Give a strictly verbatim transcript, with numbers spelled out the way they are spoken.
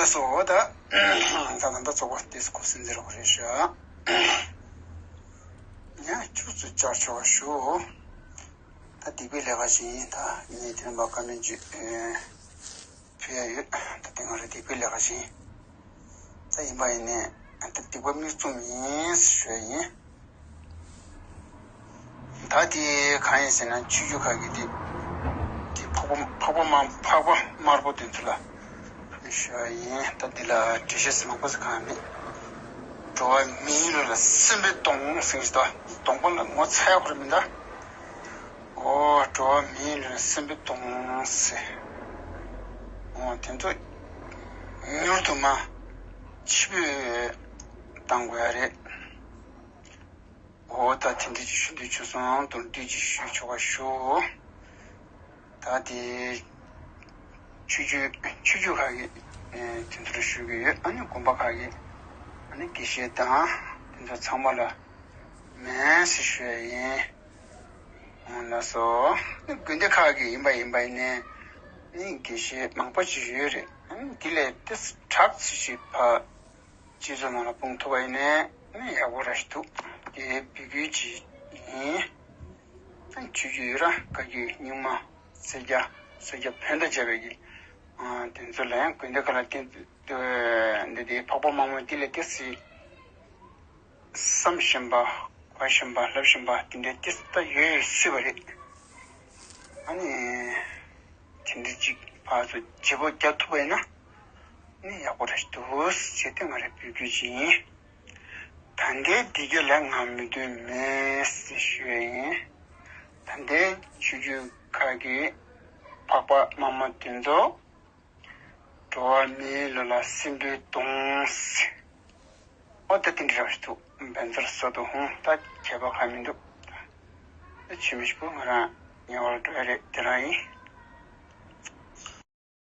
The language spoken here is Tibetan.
སོ་ད། ད་ད་ད་ཚོགས་པ་དེ་སྐོར་སེམས་འཛིན་རོགས་རེད་ཤག་ཡ་ཁྱུག་ཙམ་བཅར་ཆོག་ཞུ། ད་སྡིག་པའི་ལས་ཀ་ཞིག་ཡིན། ད་ངས་དེ་རིང་མ་བཀའ་མོལ་ཅིག་ཕུལ་ཡ་ཡོད། ད་དེ་སྔ་རེ་སྡིག་པའི་ལས་ཀ་ཞིག་ཡིན། ད་ཡིན་པ་ཡིན་ནས་ད་སྡིག་པ་མིག་བཙུམ་ཡིན་ཞུ་ཡ་ཡིན། ད་དེ་གང་ཡིན་ཟེར་ན་ཆོས་བརྒྱུད་ཁག་གི་དེ་དེ་འཕགས་པ་འཕགས་པ་མ་འཕགས་པ་དམར་པོ་དེ་ཚོ་ལ་ཞུ་ཡ་ཡིན། ད་འདི་ལ་འགྲེལ་བཤད་ཟེར་མང་པོ་ཟེར་གང་ཡང་མེད། འགྲོ་བ་མིའི་ལུས་ལ་སྲིན་པོའི་གདོང་ཟེར་གྱི་འདུག་གདོང་པ་ལ་ངོ་ཚ་ཡག་པོ་རེད་མི་འདུག་འོ་འགྲོ་བ་མིའི་ལུས་ལ་སྲིན་པོའི་གདོང་ཟེར། འོ་དེ་ཚོ་མྱུར་དུ་མ་ཕྱི་བོས་བཏང་དགོས་ཡ་རེད། འོ་ད་དེ་འདྲ་ཅིག་ཞུ་འདོད་བྱུང་སོང་། མདོར་བསྡུས་ཅིག་ཞུ་ཆོག་པ་ཞུ། ད་དེ་ཆོས་བརྒྱུད་ཆོས་བརྒྱུད་ཁག་གི་ཨེ་དེ་ཚོར་ཞུ་གི་ཡོད། ཨ་ནི་དགོན་པ་ཁག་གི་ཨ་ནི་དགེ་བཤེས་དང་དེ་ཚོ་ཚང་མ་ལ་མེད་ཟེར་ཞུ་ཡ་ཡིན། འོ་ལགས་སོ། ཨ་ནི་དགོན་སྡེ་ཁག་གི་ཡིན་པ་ཡིན་པ་ཡིན་ནའི་ཨ་ནི་དགེ་བཤེས་མང་པོ་ཅིག་ཡོད་རེད། ཨ་ནི་དེ་ལས་ཏོག་ཙམ་དྲག་ཙམ་ཞིག་ཕ་སྤྱི་ཚོགས་ནང་ལ་སྤུངས་ཐུབ་པ་ཡིན་ནའི་ནི་ཡག་པོ་ར་ཞིག་འདུག་དེ་འབོད་སྐུལ་ཅིག་ཡིན། ཆོས་བརྒྱུད་ཡོད་ར་བཀའ་བརྒྱུད་རྙིང་མ་སེར་སྐྱ་སེར་སྐྱ་བོན་དང་བཅས་པའི་གི་དེ་ཚོ་ལ་ཡང་དགོན་སྡེ་ཁག་ལ་བརྟེན་འདི་དེ་འཕགས་པ་དམར་མོ་འདི་ལས་ཏོག་ཙམ་བསམ་བཞིན་པ་གོ་བཞིན་པ་ལབ་བཞིན་པ་དེ་འདྲའི་ཏོག་ཙམ་ད་ཡོད་སྲིད་པ་རེད། ཨ་ནི། དེ་འདྲ་ཅིག་ཕར་ཚུར་བརྗེ་པོ་རྒྱག་ཐུབ་པ་ཡིན་ན་ནི་ཡག་པོ་རེད་འདུག་ཟེར་ཏེ་ང་རའི་འབོད་སྐུལ་ཅིག་ཡིན། ད་ལྟའི་འདི་ག་ལ་ང་མི་འདོད་མེད་ཟེར་ཞུ་ཡ་ཡིན། ད་ལྟའི་ཆོས་བརྒྱུད་ཁག་གི་འཕགས་པ་དམར་མོ་དེ་ཚོ་འགྲོ་བ་མིའི་ལུས་ལ་སྲིན་པོའི་གདོང་ཟེར། ཨོ་ད་དེ་འདྲ་རབ་ཞིག་འདུག་བན་ཚར་ས་དུ་ཧོང་ད་ཁྱད་པར་གང་མི་འདུག་ད་ཆུ་མི་ཞིག་པོ་ང་རང་ཉེ་བར་འགྲོ་ཡ་རེད། དེ་རང་ཡིན།